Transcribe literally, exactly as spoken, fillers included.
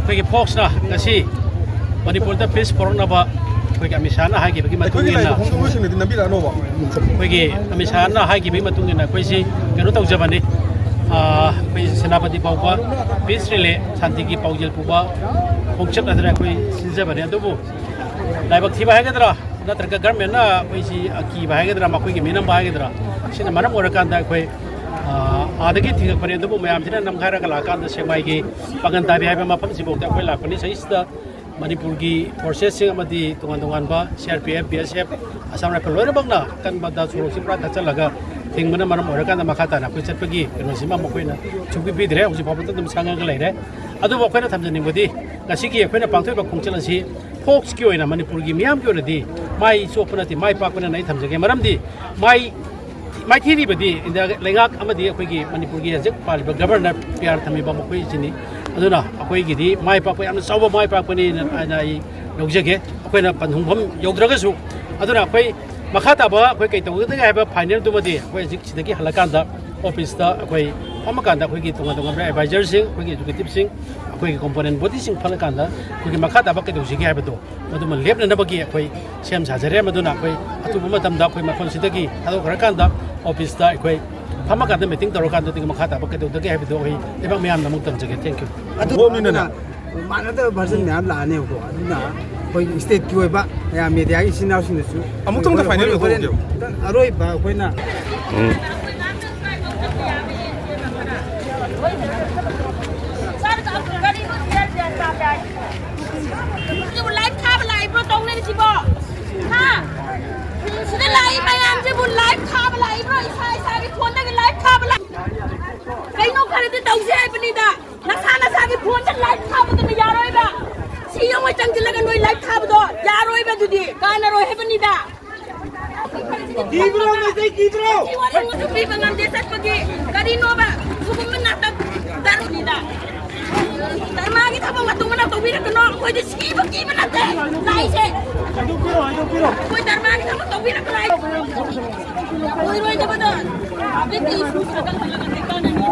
ꯑꯩꯈꯣꯏꯒꯤ ꯐꯣꯛꯁꯅ ꯉꯁꯤ ꯃꯅꯤꯄꯨꯔꯗ ꯄꯤꯁ ꯄꯨꯔꯛꯅꯕ ꯑꯩꯈꯣꯏꯒꯤ ꯑꯃꯤꯠ ꯁꯥꯍꯅ ꯍꯥꯏꯈꯤꯕꯒꯤ ꯃꯇꯨꯡ ꯑꯩꯈꯣꯏꯒꯤ ꯏꯟꯅ, ꯂꯥꯏꯕꯛ ꯐꯣꯡꯗꯣꯛꯄꯁꯤꯡꯗꯨꯗꯤ ꯅꯝꯕꯤꯔꯛꯑꯅꯣꯕ꯫ ꯑꯩꯈꯣꯏꯒꯤ ꯑꯃꯤꯠ ꯁꯥꯍꯅ ꯍꯥꯏꯈꯤꯕꯒꯤ ꯃꯇꯨꯡ ꯏꯟꯅ ꯑꯩꯈꯣꯏꯁꯤ ꯀꯩꯅꯣ ꯇꯧꯖꯕꯅꯤ꯫ ꯑꯥ, ꯑꯩꯈꯣꯏ ꯁꯦꯅꯥꯄꯇꯤ ꯐꯥꯎꯕ ꯄꯤꯁ ꯔꯤꯂꯦ, ꯁꯥꯟꯇꯤꯒꯤ ꯄꯥꯎꯖꯦꯜ ꯄꯨꯕ ꯈꯣꯡꯆꯠ ꯑꯗꯨꯅ ꯑꯩꯈꯣꯏ ꯁꯤꯟꯖꯕꯅꯤ꯫ ꯑꯗꯨꯕꯨ ꯂꯥꯏꯕꯛ ꯊꯤꯕ ꯍꯥꯏꯒꯗ꯭ꯔꯥ, ꯅꯠꯇ꯭ꯔꯒ ꯒꯔꯃꯦꯟꯅ ꯑꯩꯈꯣꯏꯁꯤ ꯑꯀꯤꯕ ꯍꯥꯏꯒꯗ꯭ꯔꯥ, ꯃꯈꯣꯏꯒꯤ ꯃꯤꯅꯝꯕ ꯍꯥꯏꯒꯗ꯭ꯔꯥ, ꯁꯤꯅ ꯃꯔꯝ ꯑꯣꯏꯔꯀꯥꯟꯗ ꯑꯩꯈꯣꯏ, ꯑꯥ, ꯑꯥꯗꯒꯤ ꯊꯤꯡꯉꯛꯄꯅꯤ꯫ ꯑꯗꯨꯕꯨ ꯃꯌꯥꯝꯁꯤꯅ ꯅꯝꯈꯥꯏꯔꯒ ꯂꯥꯛꯑꯀꯥꯟꯗ ꯁꯦꯛꯃꯥꯏꯒꯤ ꯄꯥꯡꯒꯟ ꯇꯥꯕꯤ ꯍꯥꯏꯕ ꯃꯐꯝꯁꯤꯐꯥꯎꯗ ꯑꯩꯈꯣꯏ ꯂꯥꯛꯄꯅꯤ꯫ ꯁꯤꯁꯤꯗ ꯃꯅꯤꯄꯨꯔꯒꯤ ꯐꯣꯔꯁꯦꯁꯁꯤꯡ ꯑꯃꯗꯤ ꯇꯣꯉꯥꯟ ꯇꯣꯉꯥꯟꯕ C R P F, B S F, Assam rifle ꯂꯣꯏꯅꯃꯛꯅ ꯑꯀꯟꯕꯗ ꯁꯣꯔꯣꯛꯁꯤ ꯄꯨꯔꯥ ꯊꯠꯆꯜꯂꯒ ꯊꯤꯡꯕꯅ ꯃꯔꯝ ꯑꯣꯏꯔꯀꯥꯟꯗ ꯃꯈꯥ ꯇꯥꯅ ꯑꯩꯈꯣꯏ ꯆꯠꯄꯒꯤ ꯀꯩꯅꯣꯁꯤꯃ ꯃꯈꯣꯏꯅ ꯁꯨꯡꯄꯤ ꯄꯤꯗ꯭ꯔꯦ꯫ ꯍꯧꯖꯤꯛ ꯐꯥꯎꯕꯗ ꯑꯗꯨꯝ ꯁꯪꯉꯒ ꯂꯩꯔꯦ꯫ ꯑꯗꯨꯕꯨ ꯑꯩꯈꯣꯏꯅ ꯊꯝꯖꯅꯤꯡꯕꯗꯤ ꯉꯁꯤꯒꯤ ꯑꯩꯈꯣꯏꯅ ꯄꯥꯡꯊꯣꯛꯏꯕ ꯈꯣꯡꯆꯠ ꯑꯁꯤ ꯐꯣꯛꯁꯀꯤ ꯑꯣꯏꯅ, ꯃꯅꯤꯄꯨꯔꯒꯤ ꯃꯤꯌꯥꯝꯒꯤ ꯑꯣꯏꯅꯗꯤ ꯃꯥꯏ ꯆꯣꯞꯄ ꯅꯠꯇꯦ, ꯃꯥꯏ ꯄꯥꯛꯄꯅꯦꯅ ꯑꯩ ꯊꯝꯖꯒꯦ꯫ ꯃꯔꯝꯗꯤ ꯃꯥꯏ ꯃꯥꯏꯊꯤꯔꯤꯕꯗꯤ ꯏꯟꯗꯤꯌꯥ ꯂꯩꯉꯥꯛ ꯑꯃꯗꯤ ꯑꯩꯈꯣꯏꯒꯤ ꯃꯅꯤꯄꯨꯔꯒꯤ ꯍꯧꯖꯤꯛ ꯄꯥꯜꯂꯤꯕ ꯒꯕꯔꯅꯔ ꯄꯤ ꯑꯥꯔ ꯊꯝꯃꯤꯕ ꯃꯈꯣꯏꯁꯤꯅꯤ꯫ ꯑꯗꯨꯅ ꯑꯩꯈꯣꯏꯒꯤꯗꯤ ꯃꯥꯏ ꯄꯥꯛꯄ, ꯌꯥꯝꯅ ꯆꯥꯎꯕ ꯃꯥꯏ ꯄꯥꯛꯄꯅꯦꯅ ꯍꯥꯏꯅ ꯑꯩ ꯂꯧꯖꯒꯦ꯫ ꯑꯩꯈꯣꯏꯅ ꯄꯟꯊꯨꯡꯐꯝ ꯌꯧꯗ꯭ꯔꯒꯁꯨ, ꯑꯗꯨꯅ ꯑꯩꯈꯣꯏ ꯃꯈꯥ ꯇꯥꯕ ꯑꯩꯈꯣꯏ ꯀꯩ ꯇꯧꯒꯗꯒꯦ ꯍꯥꯏꯕ ꯐꯥꯏꯅꯦꯜꯗꯨꯃꯗꯤ ꯑꯩꯈꯣꯏ ꯍꯧꯖꯤꯛ ꯁꯤꯗꯒꯤ ꯍꯜꯂꯀꯥꯟꯗ ꯑꯣꯐꯤꯁꯇ ꯑꯩꯈꯣꯏ ꯐꯝꯃꯀꯥꯟꯗ ꯑꯩꯈꯣꯏꯒꯤ ꯇꯣꯉꯥꯟ ꯇꯣꯉꯥꯟꯕ ꯑꯦꯗꯚꯥꯏꯖꯔꯁꯤꯡ, ꯑꯩꯈꯣꯏꯒꯤ ꯑꯦꯛꯖꯤꯀ꯭ꯌꯨꯇꯤꯞꯁꯤꯡ, ꯑꯩꯈꯣꯏꯒꯤ ꯀꯣꯝꯄꯣꯅꯦꯟ ꯕꯣꯗꯤꯁꯤꯡ ꯐꯝꯂꯀꯥꯟꯗ ꯑꯩꯈꯣꯏꯒꯤ ꯃꯈꯥ ꯇꯥꯕ ꯀꯩꯗꯧꯁꯤꯒꯦ ꯍꯥꯏꯕꯗꯣ ꯃꯗꯨꯃ ꯂꯦꯞꯅꯅꯕꯒꯤ ꯑꯩꯈꯣꯏ ꯁꯦꯝ ꯁꯥꯖꯔꯦ꯫ ꯃꯗꯨꯅ ꯑꯩꯈꯣꯏ ꯑꯊꯨꯕ ꯃꯇꯝꯗ ꯑꯩꯈꯣꯏ ꯃꯐꯝꯁꯤꯗꯒꯤ ꯊꯥꯗꯣꯛꯈ꯭ꯔꯀꯥꯟꯗ ꯑꯣꯐꯤꯁꯇ ꯑꯩꯈꯣꯏ ꯐꯝꯃꯀꯥꯟꯗ ꯃꯤꯇꯤꯡ ꯇꯧꯔꯀꯥꯟꯗ ꯑꯗꯨꯒꯤ ꯃꯈꯥ ꯇꯥꯕ ꯀꯩꯗꯧꯗꯒꯦ ꯍꯥꯏꯕꯗꯣ ꯑꯩ ꯂꯩꯕꯥꯛ ꯃꯌꯥꯝꯗ ꯑꯃꯨꯛ ꯇꯝꯖꯒꯦ꯫ Thank you꯫ ꯑꯗꯨ ꯍꯣꯝꯅꯤꯅꯅꯦ꯫ ꯃꯥꯟꯅꯗꯕ ꯚꯔꯖꯟ ꯃꯌꯥꯝ ꯂꯥꯛꯑꯅꯦꯕꯀꯣ꯫ ꯑꯗꯨꯅ ꯑꯩꯈꯣꯏꯒꯤ ꯁ꯭ꯇꯦꯠꯀꯤ ꯑꯣꯏꯕ ꯃꯌꯥꯝ ꯃꯦꯗꯤꯌꯥꯒꯤ ꯏꯆꯤꯟ ꯏꯅꯥꯎꯁꯤꯡꯅꯁꯨ ꯑꯃꯨꯛꯇꯪꯗ ꯍꯣꯔꯦꯟ, ꯐꯥꯏꯅꯦꯜ ꯍꯣꯔꯦꯟ, ꯇꯧꯍꯧꯒꯦꯕ꯫ ꯍꯣꯔꯦꯟ ꯑꯔꯣꯏꯕ ꯑꯩꯈꯣꯏꯅ ꯁꯤꯕꯨ ꯂꯥꯏꯚ ꯊꯥꯕ ꯂꯥꯛꯏꯕ꯭ꯔꯣ ꯇꯧꯅꯔꯤꯁꯤꯕꯣ? ꯍꯥ? ꯁꯤꯗ ꯂꯥꯛꯏ ꯃꯌꯥꯝꯁꯤꯕꯨ ꯂꯥꯏꯚ ꯊꯥꯕ ꯂꯥꯛꯏꯕ꯭ꯔꯣ? ꯏꯁꯥ ꯏꯁꯥꯒꯤ ꯐꯣꯟꯗꯒꯤ ꯂꯥꯏꯚ ꯊꯥꯕ ꯂꯥꯛ-, ꯀꯩꯅꯣ ꯈꯔꯗꯤ ꯇꯧꯁꯦ ꯍꯥꯏꯕꯅꯤꯗ꯫ ꯅꯁꯥ ꯅꯁꯥꯒꯤ ꯐꯣꯟꯗ ꯂꯥꯏꯚ ꯊꯥꯕꯗꯨꯅ ꯌꯥꯔꯣꯏꯕ꯫ ꯁꯤ ꯌꯦꯡꯉꯣ, ꯆꯪꯁꯤꯜꯂꯒ ꯅꯣꯏ ꯂꯥꯏꯚ ꯊꯥꯕꯗꯣ ꯌꯥꯔꯣꯏꯕ, ꯑꯗꯨꯗꯤ ꯀꯥꯟꯅꯔꯣꯏ ꯍꯥꯏꯕꯅꯤꯗ꯫ ꯀꯤꯕ꯭ꯔꯣ, ꯃꯩꯇꯩ ꯀꯤꯕ꯭ꯔꯣ? ꯁꯤ ꯋꯥꯔꯦꯡꯕꯁꯨ ꯄꯤꯕ ꯉꯝꯗꯦ ꯆꯠꯄꯒꯤ꯫ ꯀꯔꯤꯅꯣꯕ? ꯁꯤꯒꯨꯝꯕ ꯅꯥꯇꯛ ꯗꯔꯨꯅꯤꯗ꯫ ꯙꯔꯃꯒꯤ ꯊꯕꯛ ꯃꯇꯨꯡ ꯃꯅꯥꯎ ꯇꯧꯕꯤꯔꯛꯀꯅꯣ꯫ ꯑꯩꯈꯣꯏꯗꯤ ꯁꯤꯕ ꯀꯤꯕ ꯅꯠꯇꯦ ꯂꯥꯛꯏꯁꯦ꯫ ꯍꯥꯏꯗꯣꯛꯄꯤꯔꯣ, ꯍꯥꯏꯗꯣꯛꯄꯤꯔꯣ꯫ ꯑꯩꯈꯣꯏ ꯙꯔꯃꯒꯤ ꯊꯕꯛ ꯇꯧꯕꯤꯔꯛꯀꯅꯣ ꯍꯥꯏ꯫ ꯑꯣꯏꯔꯣꯏꯗꯕꯗ ꯕꯤ ꯄꯤ ꯏꯁꯨ ꯁꯥꯒꯠꯍꯜꯂꯒ ꯀꯩ ꯀꯥꯟꯅꯅꯤ?